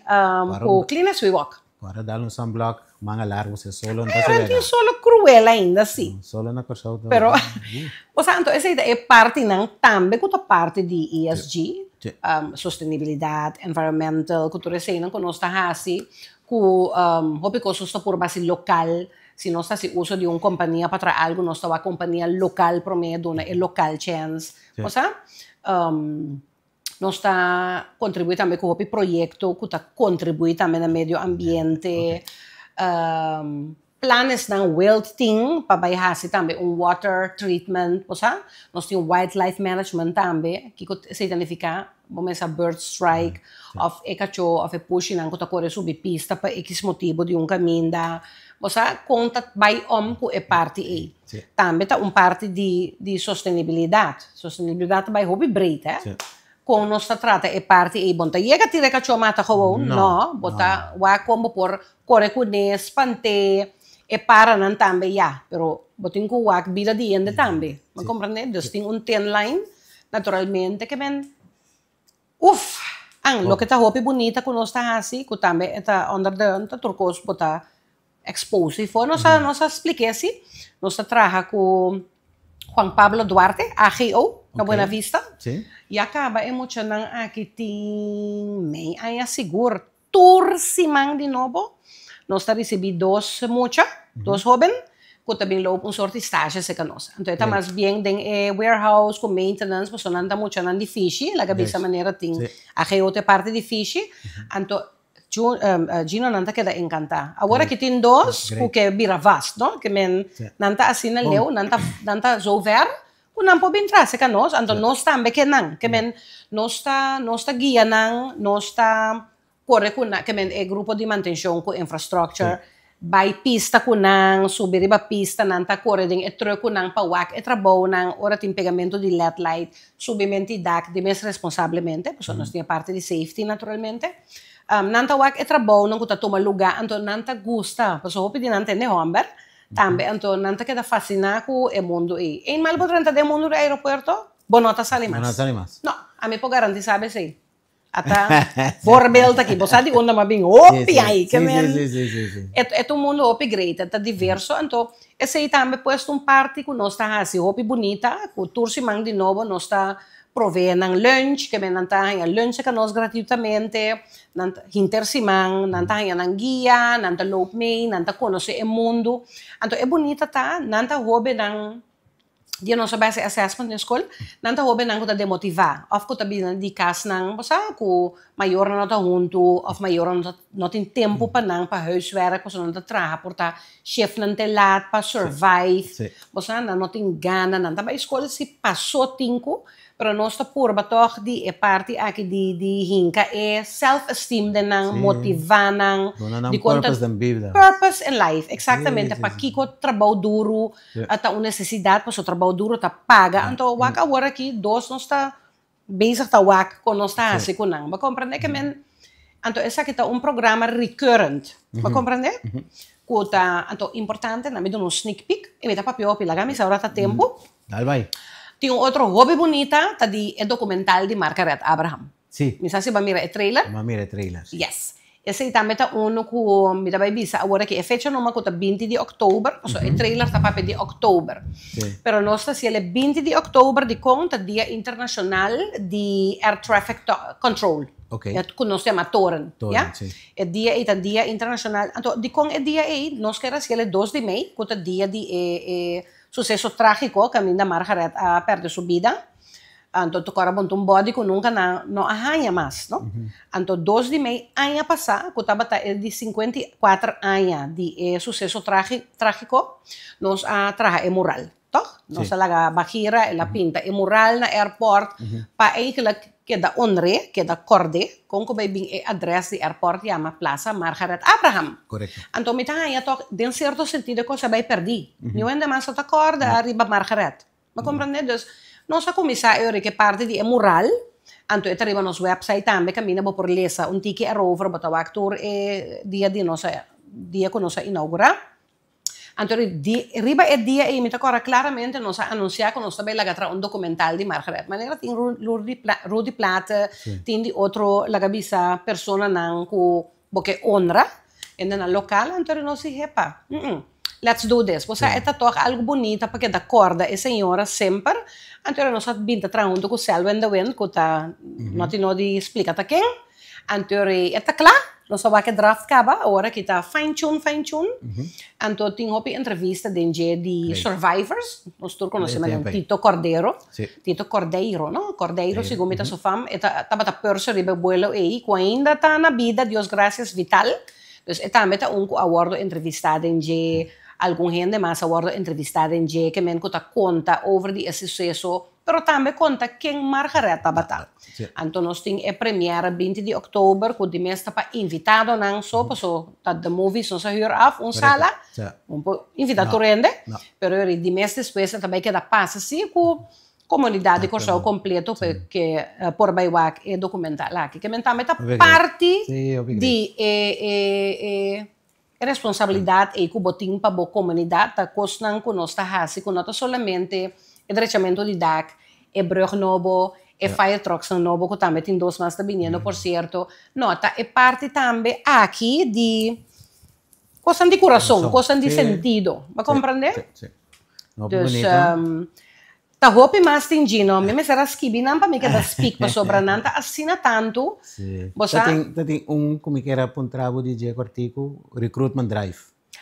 ku Clean As We Walk. Ora dal un sunblock, manga largo si solo no ta Pero tin solo cruel ainda si. Solo na Kòrsou ta. Pero, osea, anto esei ta e partinan tambe ku ta parti di ESG, sostenibilidat, environmental, ku tur eseinan ku nos ta hasi ku hopi kos nos ta purba hasi lokal. Si nos ta hasi uso di un kompania pa traha algu nos ta wak kompania lokal promé duna e lokal chèns. Osea, Nos ta kontribuí tambe ku hopi proyekto ku ta kontribuí tambe na medio ambiente. Planesnan Wild tin pa bai hasi tambe un water treatment, bo sa. Nos tin wildlife management tambe. Kiko esei ta nifiká? Bo mester sa bird strike òf e kachó òf e pushinan ku ta kore subi pista pa ekis motibu di un kaminda. Bo sa kon ta bai om ku e parti ei. Tambe ta un parti di di sostenibilidat. Sostenibilidat ta bai hopi breed hè. Kon nos ta trata e parti ei? Bo no ta yega tira e kachó mata gewoon, no. Bo ta wak kon bo por kore kuné, spant'é, e paranan tambe ya. Pero bo tin ku wak bida di hende tambe. Bo komprendé? Dus tin un thin line naturalmente ke men Uf! An, loke ta hopi bunita ku nos ta hasi, ku tambe e ta under de, ta tur kos bo ta expose for. Nos a, nos a splik'é si. Nos ta traha ku Juan Pablo Duarte, AGO, na Buena Vista. Ya kaba e muchanan aki tin mei aña sigur. Tur siman di nobo nos ta risibí dos mucha, dos hóben, ku ta bin loop un sort di stage serka nos. Anto e ta mas bien den e warehouse ku maintenance, pasobra nan ta muchanan di fishi, laga bisa manera tin AGO ta e parti di fishi. Anto Gino nan ta keda enkantá. Awor aki tin dos ku ke bira vast, no? Ke men nan ta asina leu, nan ta nan ta zover Ku nan por bin tras serka nos, anto nos tambe ke nan. Ke men nos ta nos ta guia nan, nos ta kore ku nan, ke men e grupo di mantenshon ku infrastructure bai pista ku nan, subi riba pista, nan ta kore den e truck ku nan pa wak e trabounan ora tin pegamento di led light, subimento di dak di mes responsablemente, pasobra nos tin e parti di safety naturalmente. Nan ta wak e trabounan ku ta tuma luga, anto nan ta gusta, pasobra hopi di nan ta hende hòmber, Tambe anto nan ta keda fasiná ku e mundu ei. Eenmaal bo drenta den mundu di aeropuerto, bo no ta sali mas. Bo no ta sali mas. No, ami por garantisá bo esei. Ata voorbeeld aki, bo sa di unda mi a bin hopi ai, ke men e ta un mundu hopi great, e ta diverso, anto esei tambe pues ta un parti ku nos ta hasi hopi bunita, ku tur siman di nobo nos ta Provee nan lunch, ke men nan ta haña lunch serka nos gratuitamente, nan ta hinter siman, nan ta haña nan guia, nan ta loop mee, nan ta konosé e mundu. Anto e bunita ta, nan ta hóbennan, Dia nos a bai hasi assessment den skol, nan ta hobennan ku ta demotivá òf ku ta bini di kasnan, bo sa, ku mayornan no ta huntu òf mayornan no ta no tin tempu pa nan pa huiswerk pasobra nan ta traha por ta shiftnan te lat pa survive, bo sa, nan no tin gana, nan ta bai skol si pasó tin ku Pero nos ta purba tog di e parti aki di di hinka e self esteem den nan, motiva nan, Duna nan di kon ta purpose den bida. Purpose in life, exactamente, Sí, sí, sí. pakiko trabou duru ta un necesidad, pasobra trabou duru ta paga, anto wak awor aki dos nos ta bezig ta wak kon nos ta hasi ku nan, bo comprende? Ke men, anto esaki ta un programa recurrent, bo comprende? Ku ta, anto importante, nan mi duna un sneak peek, i mi ta papia hopi, laga mi sa ora ta tempu. Dal bai. Tin un otro hopi bunita ta di e documental di Margaret Abraham. Sí. Mi sa si bo a mira e trailer. Mi a mira e trailer, sí. Yes. Esei tambe ta uno cu mi ta bai bisa awor aki e fecha numa cu ta binti di october, pasobra e trailer ta papia di october. Sí. Pero nos ta haciel e binti di october dicon ta dia internacional di air traffic control. Ok. Cu nos ta yama toren. Toren, ya? sí. E dia ei ta dia internacional. Anto dicon e dia ei nos kier haciel e dos di mei cu ta dia di e e Suseso trágiko kaminda Margaret a pèrdè su bida. Anto ta kòrda bon ta un bòdi ku nunka nan no a haña mas, no? Anto dos di mei aña pasá, ku tabata e di 54 aña di e suseso trágiko, nos a traha e mural, tòg? Nos a laga Bagira, el a pinta e mural na airport pa eigenlijk Keda honr'é, keda kòrd'é, kon ku bai bin e adrès di airport yama Plaza Margaret Abraham. Korekto. Anto mi ta haña tòg den sierto sentido e kos a bai pèrdí. Niun hende mas no ta kòrda riba Margaret. Bo komprendé? Dus nos a kuminsá e ora ke parti di e mural, anto e ta riba nos wèpsait tambe kaminda bo por lesa un tiki erover, bo ta wak tur e dia di nos a dia ku nos a inougurá. Anto di riba e dia ei mi ta kòrda klaramente nos a anunsiá ku nos ta bai laga traha un dokumental di Margaret. Manera tin Rudy Plaate, tin di otro laga bisa personanan ku bo ke honra hendenan lokal, anto nos di hepa, let's do this. Bo sa e ta tòg algu bunita pa keda kòrda e señora semper. Anto nos a bin ta traha huntu ku Selwyn de Wind ku ta no tin no di splika ta ken. Anto e ta kla, nos a wak e draft kaba, awor aki ta fine tune, fine tune. Anto tin hopi entrevista den dje di survivors, nos tur konosé manera Tito Cordero, Tito Cordeiro no, Cordeiro segun mi ta su fam, e ta tabata purser riba e buelo ei, ku ainda ta na bida, Dios gracias, vital. Dus e tambe ta un ku a wòrdu entrevistá den dje, algun hende mas a wòrdu entrevistá den dje, ke men ku ta konta over di e suseso. Pero tambe konta ken Margaret tabata. Anto nos tin e première binti di òktober ku di mes ta pa invitadonan so, paso ta The Movies nos a hür af un sala, un por invita tur hende, pero yori di mes despues e ta bai keda pasa si ku komunidat di Kòrsou kompleto pa ke por bai wak e dokumental aki. Ke men tambe ta parti di e E responsabilidat ei ku bo tin pa bo komunidat ta kosnan ku nos ta hasi ku no ta solamente e drechamentu di dak, e brùg nobo, e fire trucksnan nobo ku tambe tin dos mas ta biniendo por sierto. No, ta e parti tambe aki di kosnan di kurason, kosnan di sentido. Bo a komprendé? Dus ta hopi mas tin Gino. Mi mester a skibi nan pa mi keda speak pasobra nan ta asina tantu. Sí. Bo sa. Ta tin, ta tin un ku mi kier a puntra bo di dje kòrtiku, recruitment drive.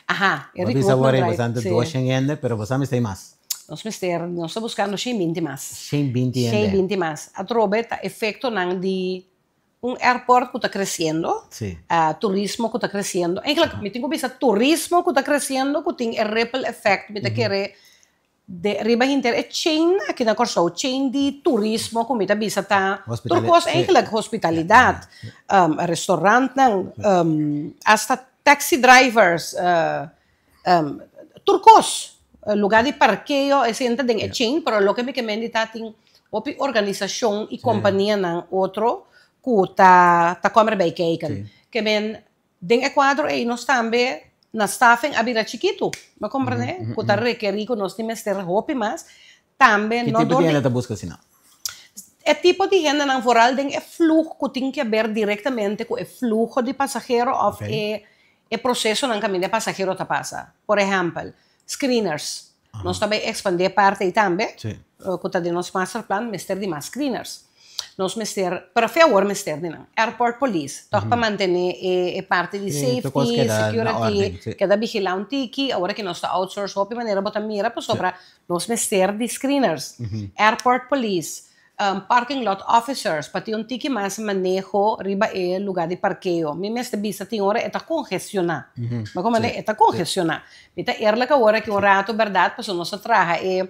Aha, e Bo a bisa recruitment awor ei drive, boso ta sí. 200 hende, pero boso mester mas. Nos mester, nos ta buskando 120 mas. 120 hende. 120 mas. Atrobe ta efektonan di Un airport ku ta kresiendo, turismo ku ta kresiendo. Eigenlijk mi tin ku bisa turismo ku ta kresiendo ku tin e ripple effect. Mi ta kere de riba hinter e chain aki na Kòrsou, chain di turismo ku mi ta bisa ta tur kos eigenlijk, hospitalidat, restaurantnan, asta taxi drivers, Tur kos, lugá di parkeo, esei ta den e chain, pero loke mi ke mende ta tin hopi organisashon i kompanianan otro ku ta ta kòm erbij kijken. Ke men den e kuadro ei nos tambe na staffing a bira chikitu, bo komprende? Ku ta rekerí ku nos tin mester hopi mas, tambe Ki no tipo dor di di hende ta buska asina? E tipo di hendenan vooral den e fluho ku tin ke ber direktamente ku e fluho di pasahero òf e E prosesonan kaminda e pasahero ta pasa. Por ehèmpel, screeners. Nos ta bai ekspandé e parti ei tambe, ku ta den nos masterplan, mester di mas screeners. Nos mester, pero fe awor mester di nan. Airport Police, toch pa mantene e parti di safety, security, keda vigila un tiki. Awor aki nos ta outsource hopi manera bo ta mira pasobra nos mester di screeners. Airport Police, parking lot officers pa tin un tiki mas maneho riba e lugar di parkeo. Mi mester bisa tin ora e ta congestiona. Bo comprende? E ta congestiona. Mi ta eerlijk awor aki un rato berdad pasobra nos a traha e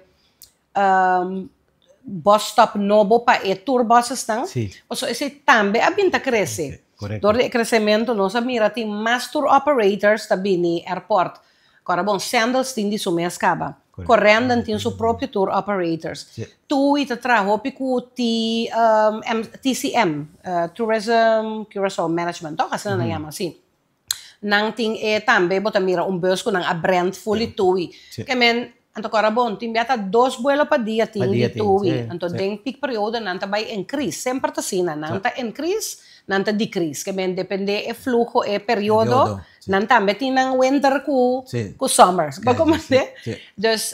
bus stop nobo pa e tour busesnan. Pasobra esey tambe a bin ta crece. Door di e crecemento nos a mira tin mas tour operators ta bini airport. Kora bon, Sandals tin di su mes kaba. Corendon tin su propio tour operators. TUI ta traha hopi ku TCM, Tourism Curaçao Management, toch? Asina nan yama, si. Nan tin e tambe, bo ta mira un bus ku nan a brand fully TUI. Ke men, anto kora bon, tin bia ta dos buelo pa dia tin di TUI. Anto den peak periodo nan ta bai increase, semper ta asina, nan ta increase, nan ta decrease. Ke men depende e fluho, e periodo. Nan tambe tin nan winter ku ku summer. Bo komprende? Dus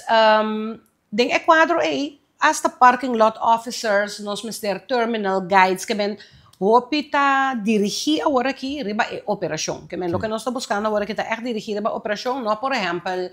den e kuadro ei asta parking lot officers, nos mester terminal guides ke men hopi ta dirigí awor aki riba e operashon. Ke men loke nos ta buskando awor aki ta ègt dirigí riba operashon, no por ehèmpel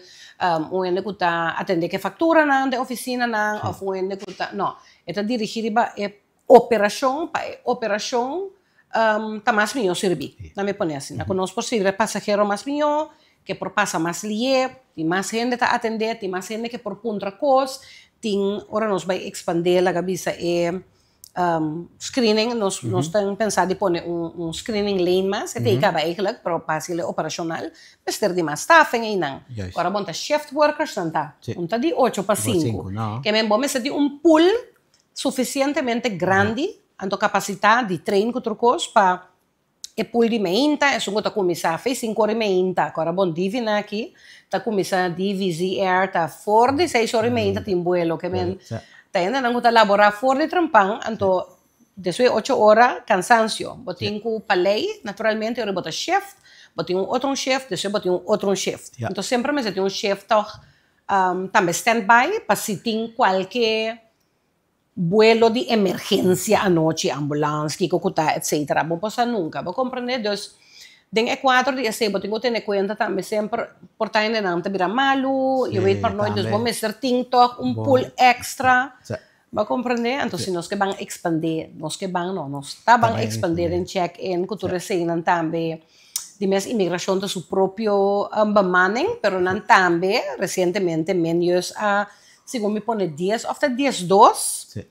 un hende ku ta atendé ku e fakturanan den ofisinanan òf un hende ku ta, no. E ta dirigí riba e Operashon pa e operashon ta mas mihó sirbí. Nan mi pone asina, ku nos por sirbi e pasahero mas mihó, ke por pasa mas lié, tin mas hende ta atendé, tin mas hende ke por puntra kos, tin ora nos bai ekspandé laga bisa e screening, nos nos ta pensa di pone un screening lane mas, e ta kaba eigelijk, pero pa hasi e operashonal mester di mas staffing einan. Ora bo ta shift workers nan ta, un ta di ocho pa sinku, ke men bo mester di un pool Sufisientemente grandi, anto kapasitá di train ku tur kos pa e pool di meinta, esun ku ta kuminsá afei sinku ora i meinta, ku ora bon Divina aki ta kuminsá DVZ Air ta for di seis ora i meinta tin buelo, ke men ta hendenan ku ta laborá for di trempan, anto despues di ocho ora kansansio, bo tin ku pa lei naturalmente ora bo ta shift, bo tin un otro un shift, despues bo tin un otro un shift, anto semper mester tin un shift tòg Tambe stand by pa si tin kualke buelo di emergensia anochi, ambulans, kiko ku ta etcetera. Bo por sa nunka, bo komprende? Dus den e kuadro di esei bo tin ku tene kuenta tambe semper por ta hendenan ta bira malu, je weet maar nooit, dus bo mester tin tòg un pool extra, bo komprende? Anto si nos ke ban ekspandé, nos ke ban no, nos ta ban ekspandé den check in ku tur eseinan tambe. Di mes imigrashon ta su propio bemanning, pero nan tambe resientemente Menjus a, segun mi pone dies òf ta 12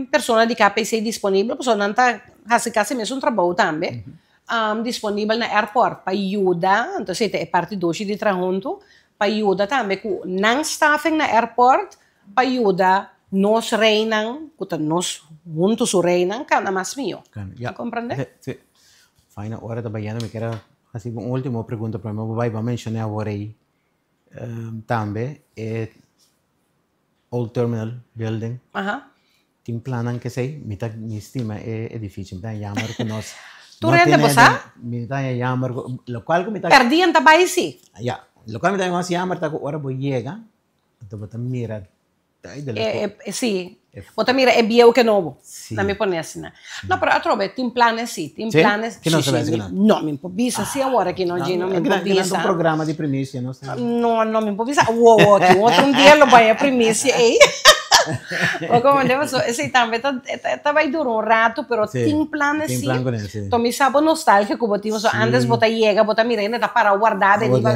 persona di KPC disponibel, pasobra nan ta hasi kasi mesun trabou tambe, disponibel na airport pa yuda, anto esei ta e parti dushi di traha huntu, pa yuda tambe ku nan staffing na airport pa yuda nos reinan, ku ta nos huntu su reinan, kana mas mihó. Comprende? Sí. Fina ora ta bayendo mi kier a hasi un ultimo pregunta prome bo bai bo a menciona awor ei tambe e old terminal building. Tin plannan kesey? Mi ta mi stima e edificio mi ta jammer ku nos Tur hende bo sa? Mi ta jammer ku lokual ku mi ta Perdí en ta bai si. Ya lokual mi ta mas jammer ta ku ora bo yega anto bo ta mira Sí, bo ta mira e bieu ke nobo. Na mi pone asina. No, pero atrobe tin planes sí, tin planes. Ki nos ta bisa kinan? No, mi por bisa sí awor aki no, Gino, mi por bisa. Kinan ta un programa di primicia nos ta. No, no mi por bisa awor aki. Un otro dia lo bai e primicia ei. Bo komprende? Pasobra esei tambe ta ta bai dura un rato, pero tin planes sí. Tin plan kuné, sí. Tomi sa bo nostalgia ku bo tin, pasobra antes bo ta yega, bo ta mira hende ta para warda den riba.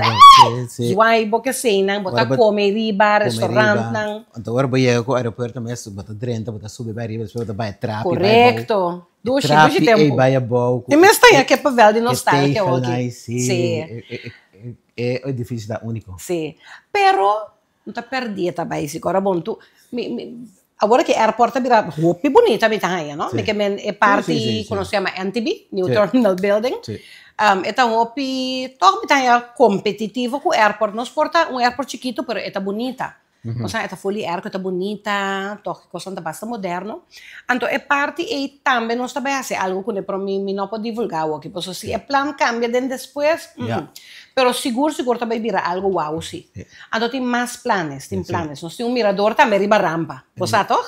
Zwaai bo keseinan, bo ta kome riba, restaurantnan. Anto ora bo yega ku aeropuerto mes, bo ta drenta, bo ta subi bai riba, despues bo ta bai trapi bai abou. Korekto. Dushi, dushi tempu. E trapi ei bai abou. Mi mes ta yega kepa vel di nostalgia hoki. E tegelnan, si. E edifisio ta uniko. Si. Pero, no ta perdí e ta bai si. Ora bon tu, mi, mi, awor ki airport a bira hopi bunita mi ta haña, no? Mi ke men e parti ku nos yama NTB, New Terminal Building, e ta hopi, tòg mi ta haña kompetitivo ku airport. Nos por ta un airport chikitu pero e ta bunita. Osea e ta ful di airco, e ta bunita, tòg e kosnan ta basta moderno. Anto e parti ei tambe nos ta bai hasi algu kuné, pero mi mi no por divulgá awoki, pasobra si e plan kambia den despues, Pero sigur sigur ta bai bira algu wou si. Anto tin mas planes, tin planes. Nos tin un mirador tambe riba rampa. Bo sa tòg?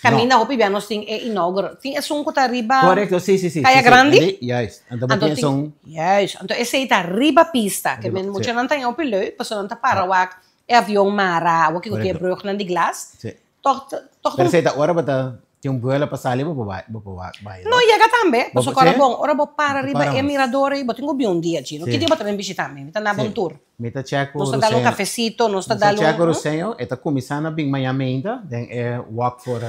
Kaminda hopi bia nos tin e inaugural. Tin esun ku ta riba Korekto, si, si, si. Kaya Grandi. Juist. Anto bo tin esun. Juist. Anto esei ta riba pista. Ke men muchanan ta hopi leuk pasobra nan ta para wak e avion mara awor kiko tin e brugnan di glas. Si. Toch toch. Pero esei ta ora bo ta tin un buelo pa sali bo por bai bo por bai. No yega tambe. Pasobra ora bon ora bo para riba e mirador ei bo tin ku bin un dia Gino. Ki dia bo ta bin bishita mi? Mi ta na bo un tour. Mi ta check ku Nos ta dal un cafecito, nos ta dal un. Mi ta check ku Roseño, e ta cuminsa na bin maña meinta den e walk for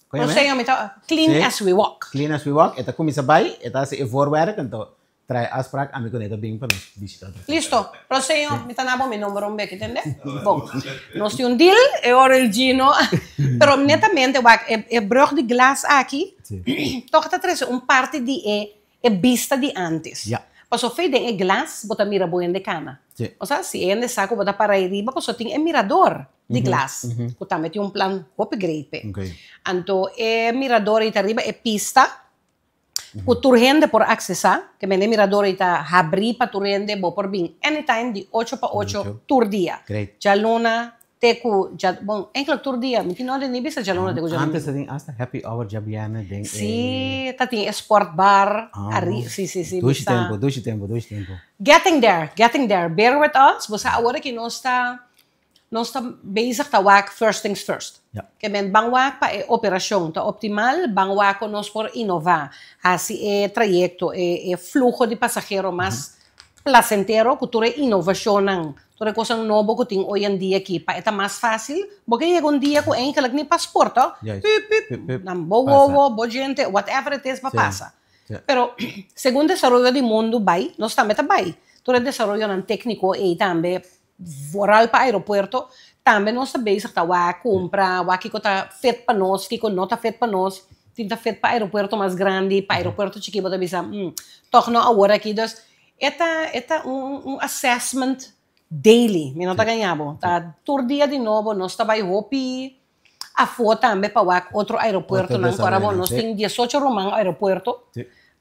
kon yama? Roseño mi ta clean as we walk. Clean as we walk, e ta cuminsa bai, e ta haci e voorwerk, anto trae afspraak ami ku ne ta bin pa nos bishita otro. Listo, Roseño mi ta na bo mi number un beki tende? Bon, nos tin un deal, e ora el Gino, pero netamente wak e brug di glas aki toch ta trece un parti di e E bista di antes. Ya. Paso fe den e glas bo ta mira bo hende cana. Si. Osea, si e hende sa cu bo ta para ariba paso tin e mirador di glas cu tambe tin un plan hopi great p'e. Ok. Anto e mirador ei ta riba e pista cu tur hende por accesa, ke mende e mirador ei ta habri pa tur hende, bo por bin anytime di ocho pa ocho tur dia. Great. Djaluna Te ku dja, bon, enkele tur dia, mi tin orde ni bisa djaluna te ku djadomingo. Antes ta tin asta happy hour djabièrnè den e. Sí, ta tin e sport bar ari, sí, sí, sí, Dushi tempu, dushi tempu, dushi tempu. Getting there, getting there, bear with us, bo sa awor aki nos ta, nos ta bezig ta wak first things first. Ja. Ke men ban wak pa e operashon ta optimal, ban wak kon nos por inová, hasi e trayekto, e e fluho di pasahero mas placentero ku tur e inovashonnan Tur e kosnan nobo ku tin oy en dia aki pa e ta mas fásil, bo ke yega un dia ku eigenlijk ni pasport to, Juist. pip pip, Pip, pip, nan bo pasa. wowo, bo djente, whatever it is pa Sí, pasa. sí. Pero segun desaroyo di mundu bai, nos tambe ta bai. Tur e desaroyonan tékniko ei tambe, vooral pa aeropuerto, tambe nos ta bezig ta wak kumpra, wak kiko ta fit pa nos, kiko no ta fit pa nos. Tin ta fit pa aeropuerto mas grandi, pa aeropuerto chikí bo ta bisa, hmm, tòg no awor aki. Dus E ta e ta un un assessment daily, mi no ta gaña bo. Ta tur dia di nobo nos ta bai hopi afó tambe pa wak otro aeropuertonan ku ora bo nos tin diesocho ruman aeropuerto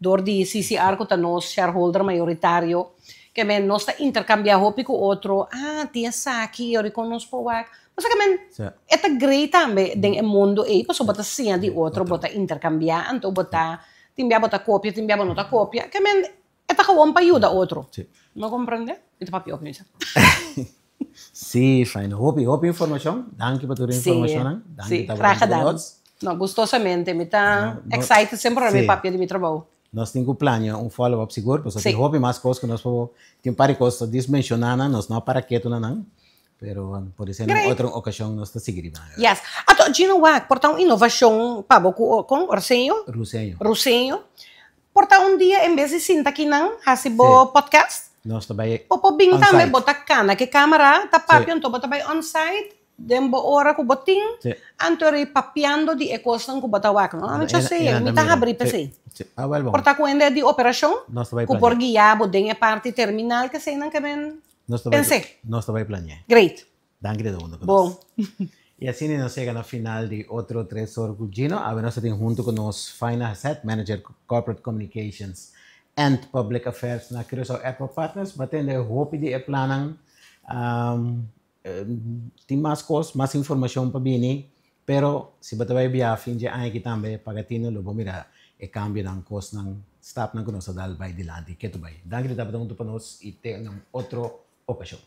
dor di CCR ku ta nos shareholder mayoritario ke men nos ta interkambiá hopi ku otro, ah tin esaki i ora kon nos por wak. Pasobra ke men e ta great tambe den e mundo ei pasobra bo ta siña di otro, bo ta interkambiá anto bo ta tin bia bo ta kopia tin bia bo no ta kopia ke men E ta gewoon pa yuda otro. Sí. No comprende? Mi ta papia hopi misa. Sí, fijn. Hopi, hopi informacion. Danki pa tur e informacionnan. Sí, Danki sí. tabata Graag huntu ku gedaan. nos. No, gustosamente. Mi ta No, no. excited semper ora mi Sí. papia di mi trabou. Nos tin ku plania un follow up sigur, pasobra Sí. tin hopi mas kos ku nos por, tin un par di kos ta dis menshoná nan, nos no a para ketu na nan, pero por esei na Great. otro okashon nos ta sigui riba nan. Yes. Ato, Gino, wak, por ta un inovacion pa bo ku, kon? Orseño? Ruseño. Ruseño. Por ta un dia en bes di sinta akinan hasi bo podcast, Nos ta bai bo por bin on tambe site. bo ta kana ke camera ta papia anto bo ta bai on site den bo ora ku bo tin anto eri papiando di e kosnan ku bo ta wak. No a mucha Ena- sei, ena mi ta ta mira. habri Sí, p'esei. sí. Ah, wel bon. Por ta ku hende di operashon Nos ta bai ku por planea. guia bo den e parti terminal keseinan ke men Nos ta bai pens'é. nos ta bai planea. Great. Danki di todo ku Bon. nos. I asina nos yega na final di otro Tres Or ku Gino. Awe nos ta tin huntu ku nos Faina Hasset, Manager Corporate Communications and Public Affairs na Curaçao Airport Partners. Bo a tende hopi di e plannan. Tin mas kos, mas informashon pa bini, pero si bo ta bai biaha fin dje aña aki tambe, paga tino lo bo mira e kambionan, kosnan, stapnan ku nos a dal bai dilanti. Ketu bai. Danki di tabata huntu pa nos i te na un otro okashon.